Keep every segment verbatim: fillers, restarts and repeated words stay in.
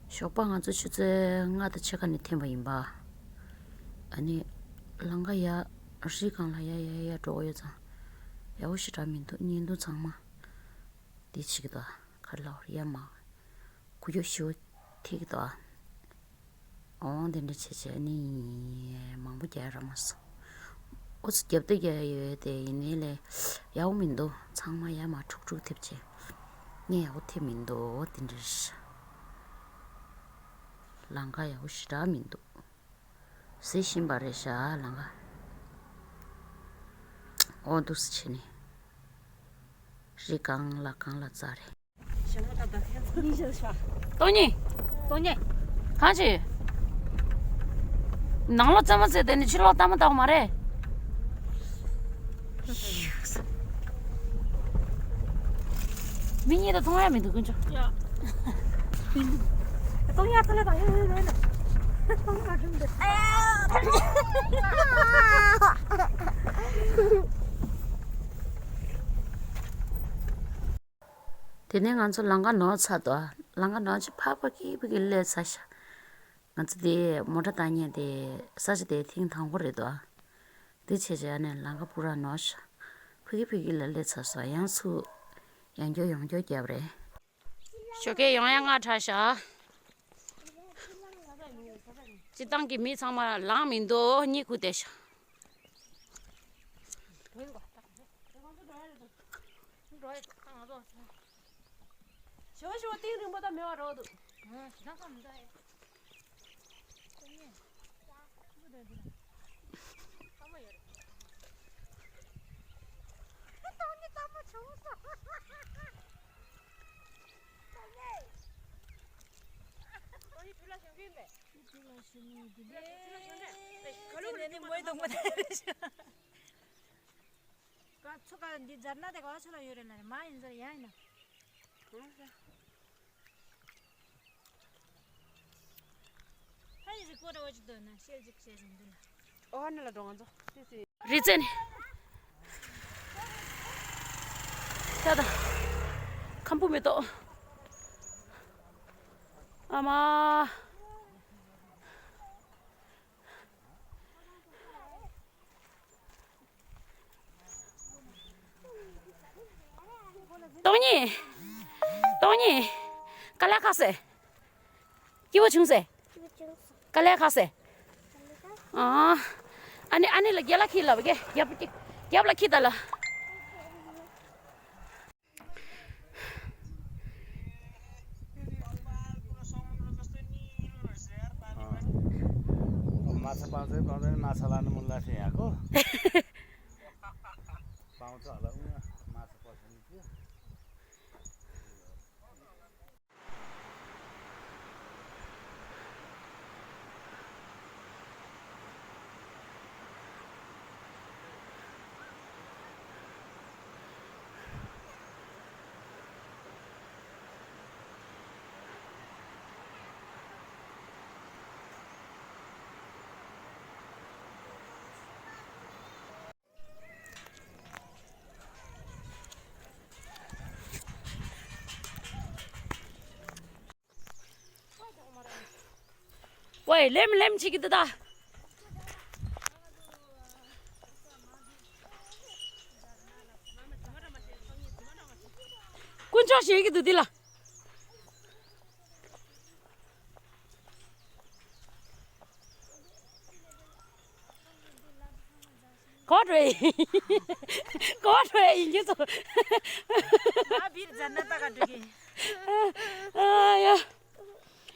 ཞོགས་པ་ང་ཚོ་ཆུ་ཚོད་ལྔ་དང་ཕྱེད་ཀ་ནས་ཐོན་པ་ཡིན་པ། ཨ་ནི། ལམ་ཁ་ཡ། རི་སྒང་ལ་ཡ་ཡ་ཡ་འགྲོ་གི་ཡོད་ཙང་། ཡག་པོ་ཞེ་དྲག་མི་འདུག་བརྙན་ཐུང་ཚང་མ། འདི་བྱེད་ཀྱི་འདུག་ག་རེ་ལབ་དགོས་རེད། ཡ་མ། འགུལ་སྐྱོད་ཞེ་པོ་ཐེབས་ཀྱི་འདུག་འོང་། དེ་འདྲ་བྱས་བྱས་ནི། མང་པོ་རྒྱག་རག་མ་སོང་། ཨོ་ཙི་རྒྱབ་ཏུ་རྒྱག་ཡོད་དེ་ཡིན་ནའི་ལས། ཡག་པོ་མི་འདུག་ཚང་མ་ཡ་མ་འཁྲུག་འཁྲུག་ཐེབས་བྱས། ངས་ཡག་པོ་ཐེབས་མི་འདུག་དེ་འདྲ་རེད། ལམ་ཁ་ཡག་པོ་ཞེ་དྲག་མི་འདུག་ཟེར་བཞིན་པ་རེད་ཤག་ལམ་ཁ། ཨོ་འདུག་སེ་བྱས་ནས། རི་སྒང་ལ་སྒང་ལ་རྩྭ་རེད། སྟོང་ཉིད། སྟོང་ཉིད། གང་བྱེད། ནང་ལོགས་རྩེད་མོ་རྩེ་དེ་ནི་ཕྱི་ལོགས་ལྟད་མོ་ལྟ་བ་མ་རེད། མི་གཉིས་དང་མཐོང་ཡ་མི་འདུག་དཀོན་མཆོག་མཐོང་ཡ་ཚ་ལ་དང་ཡོད་ཡོད་ཡོད་ན། མཐོང་ཡ་ཁྱོད་འདི། དེ་ནས་ང་ཚོ་ལམ་ཁ་ནོར་ཚར་འདུག་ལམ་ཁ་ནོར་ཅིག་ཕར་ཕར་ཀི་ཕ་གི་སླེབས་ཚར་ཤག་ང་ཚོ་དེ་མོ་ཊ་བཏང་མཁན་དེ་ས་ཆ་དེ་ཐེངས་དང་པོ་རེད་འདུག་དེ་བྱས་བྱས་ནས་ལམ་ཁ་སྤུ་ར་ནོར་ཤག་ཕ་གི་ཕ་གི་ལ་སླེབས་ཚར་སོང་། ཡང་ཚུར་ཡང་བསྐྱར་ཡང་བསྐྱར་བརྒྱབ་རེད། ཞོགས་ཀས་ཡོང་ཡ་སྔ་དྲགས་ཤག་སྤྱིར་བཏང་གི་མི་ཚང་མ་ལངས་མི་འདུག་གཉིད་ཁུག་བསྡད་ཤག་ཞོ་ཞོ་གཏིང་རིང་པོ་ད་མེད་པ་རོགས་འདུག་ཞེ་དྲག་ཙམ་མི་འདུག་ཨེ། ཚུགས་ཀ་འདི་འཛར་ན་དེ་ག་བ་ཆ་ལ་ཡོད་རེད་ལ་རེད། མ་ཡིན་ཟེར་ཡ་ཡིན་ན། ཧ་ཡི་རིག་པོ་ར་བ་ཅིག་འདོད་ན་ཤེལ་ཅིག་བྱས་ཟིན་འདི་ལ། ཨོ་ཧ་ནི་ལ་འགྲོ་ང་ཚོ་ཏི་སི། རི་རྩེ་ནས། ད་ད། ཁམ་བུ་མེ་ཏོག་ཨ་མ། སྟོང་ཉིད། སྟོང་ཉིད། དཀའ་ལས་ཁག་སེ། སྐྱིད་པོ་བྱུང་སེ། དཀའ་ལས་ཁག་སེ། ཨ། ཨ་ནི་ཨ་ནི་ལ་རྒྱབ་ལ་ཁྱེར་ལབ་ཀྱི། རྒྱབ་རྒྱབ་ལ་ཁྱེར་ད་ལ། མ་ཚ་པང་ཚེ་པང་ཚེ་མ་ཚ་ལ་ནི་མུན་ལ་ཤེས་ཡ་ཁོ། པང་ཚ་ལ་ཨུ་མ་ཚ་པ་ཤེས་ནི་ཅི། ཝེ། ལེམ་ལེམ་བྱེད་ཀྱི་འདུག་ད། དཀོན་མཆོག་ཞེད་ཀྱི་འདུག་འདི་ལ། གོ་འགྲོ་ཡི། གོ་འགྲོ་ཡི་ཡིན་རྒྱུ་ཚོ། ང་བིར་མཛད་ན་ད་ག་འགྲོ་གི། ཨ་ཡ།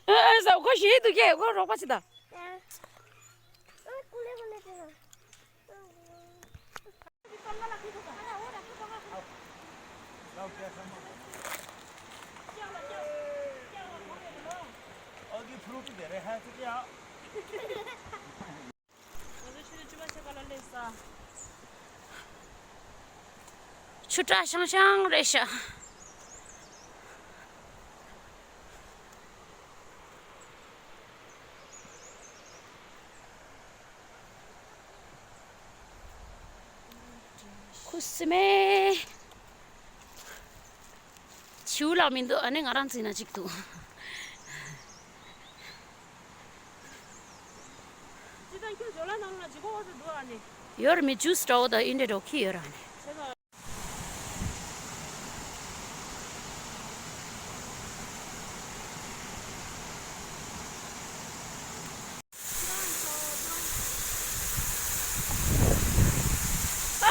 ཨ་ཨ་ཟ་ཁོ་ཞེད་འདུག་གས། ཁོ་རོགས་པ་བྱེད་ད། ཆུ་བྲག་ཤང་ཤང་རེད་ཤག་ཁུ་སིམ་མེ། བྱིའུ་ལ་མི་འདུག་ཨ་ནི་ང་རང་འཛིན་ན་གཅིག་འདུག་ཡོད་རེད། མི་ཇུས་འདྲ་བོ་དང་ཨིན་འདྲ་འདྲ་བོ་ཁྱེར་ཡོད་ར་ནི།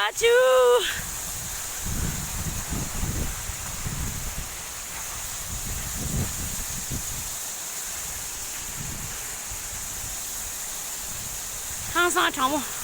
ཨ་ཅུ། ཧང་སང་གྲང་མོ།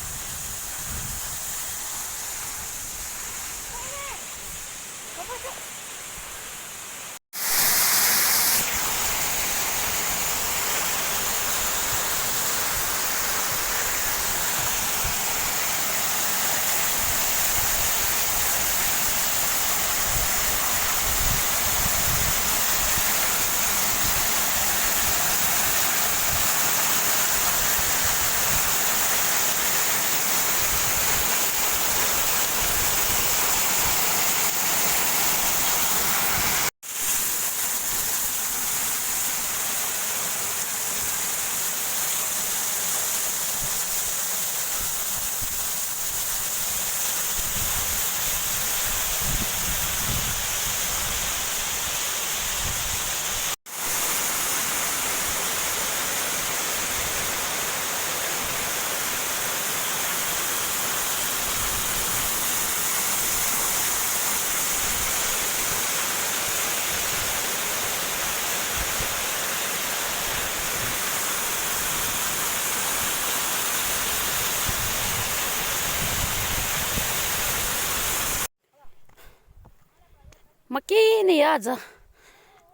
མ་སྐྱེས་ནི་ཡ་ཛ།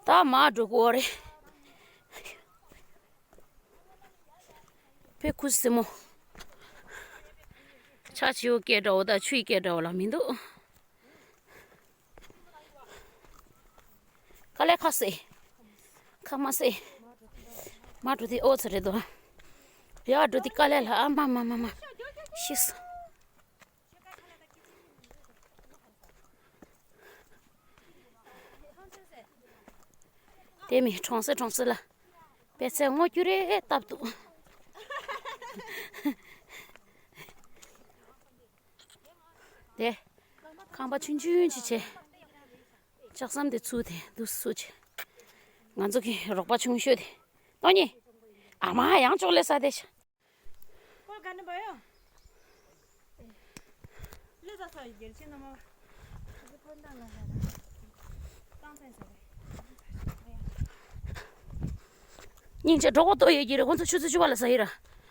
ད་མ་འགྲོ་གོ་རེད། དཔེ་ཁུ་སིམ་མོ། ཆ་ཆེའུ་སྐད་འདྲ་བོ་དང་ཆུའི་སྐད་འདྲ་བོ་ལ་མི་འདུག་དཀའ་ལས་ཁག་སེ། ཁག་མ་སེ། མ་འགྲོ་དེ་ཨོ་ཚ་རེད་དོ། ཡ་འགྲོ་དེ་དཀའ་ལས་ལ་ཨ་མ་མ་མ་མ། ཤི་སོང་། དེ་མི་གྲོང་གསེབ་གྲོང་གསེབ་ལ་པད་ཚལ་སྔོ་སྐྱུར་རེ་བཏབ་འདུག་དེ་ཁང་པ་ཆུང་ཆུང་ཅིག་བྱས། ལྕགས་ཟམ་དེ་ཚུར་དེ་འདུག་སུ་བྱས། ང་ཚོ་གི་རོགས་པ་ཆུང་ཤོས་དེ། སྟོང་ཉིད། ཨ་མ་ཡང་ཅོག་ལེ་ས་དེ་ཤ། ཀོལ་ག་ནས་བ་ཡོ། ལེ་ད་ས་ཡི་གེར་ཆེ་ན་མ། ཨ་ཟི་ཕོན་ཏང་ལ་ཧ་ར། ཏང་སན་ཟེར་རེ། སྙིང་རྗེ་གྲོགས་པོ་ཏོ་ཡོད་ཀྱི་རེད། ཁོང་ཚོ་ཆུ་ཚོད་བཅུ་པ་ལ་ཟ་ཡི་ར།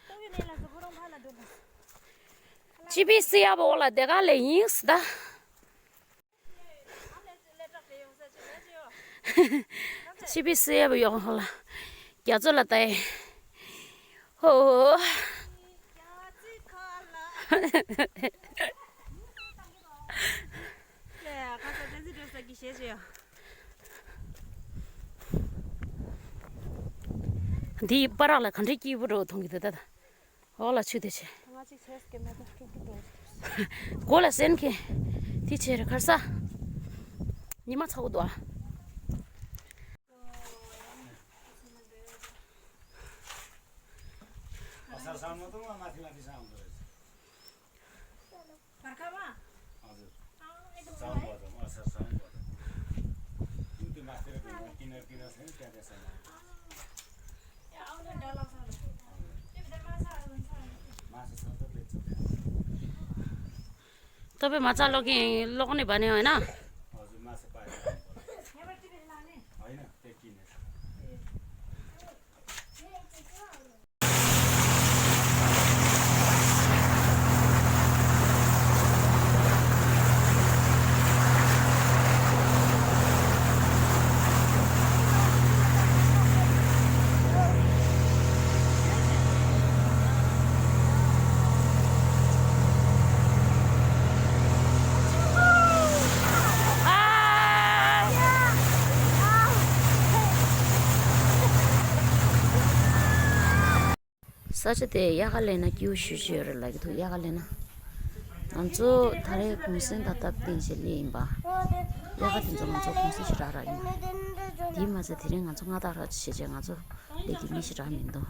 ཏོ་ཡོད་ནས་ལ་ཟི་བུ་རོང་ཕ་ལ་འགྲོ་ལ། ཅི་པི་སི་ཡ་བོ་ལ་དེ་ག་ལེ་ཡིན་སི་ད། ཅི་པི་སི་ཡ་བོ་ཡོང་ཧོ་ལ། རྒྱ་མཚོ་ལ་ལྟ་ཡི། ཧོ། འདིའི་པ་རག་ལ་ག་འདྲའི་སྐྱིད་པོ་འགྲོ་མཐོང་གི་འདུག་ད་ད། འོག་ལ་ཆུ་དེ་ཆེ། ང་གཅིག་བྱས་སྐྱེ་མེད་ད་ཀྲུག་ཀྲུག་འགྲོ། མགོ་ལ་སེན་ཁེ། དེ་ཆེ་རེ་ཁར་ས། ཉི་མ་ཚ་བོ་འདུག་ཨ། བར་ཁ་མ། ཏོ་པེ་མ་ཚ་ལོག་གིན་ལོག་ནི་བ་ནི་ཡོད་ན། ས་ཆ་དེ་དབྱར་ཁ་སླེབས་ན་སྐྱིད་པོ་ཞེ་པོ་ཅིག་ཡོད་རེད་ལབ་ཀྱི་འདུག་དབྱར་ཁ་སླེབས་ན། ང་ཚོ་ད་རེས་གུང་སེང་ད་སྟབས་བསྟུན་བྱས་སླེབས་ཡིན་པ། དབྱར་ཁ་དེ་ཚོ་ང་ཚོ་གུང་སེང་ཞེ་དྲག་རག་ཡིན། དེས་མ་ཚད་དེ་རིང་ང་ཚོ་མངའ་བདག་རག་བྱས་བྱས་ང་ཚོ་སླེབས་ཀྱི་མི་ཞེ་དྲག་མི་འདུག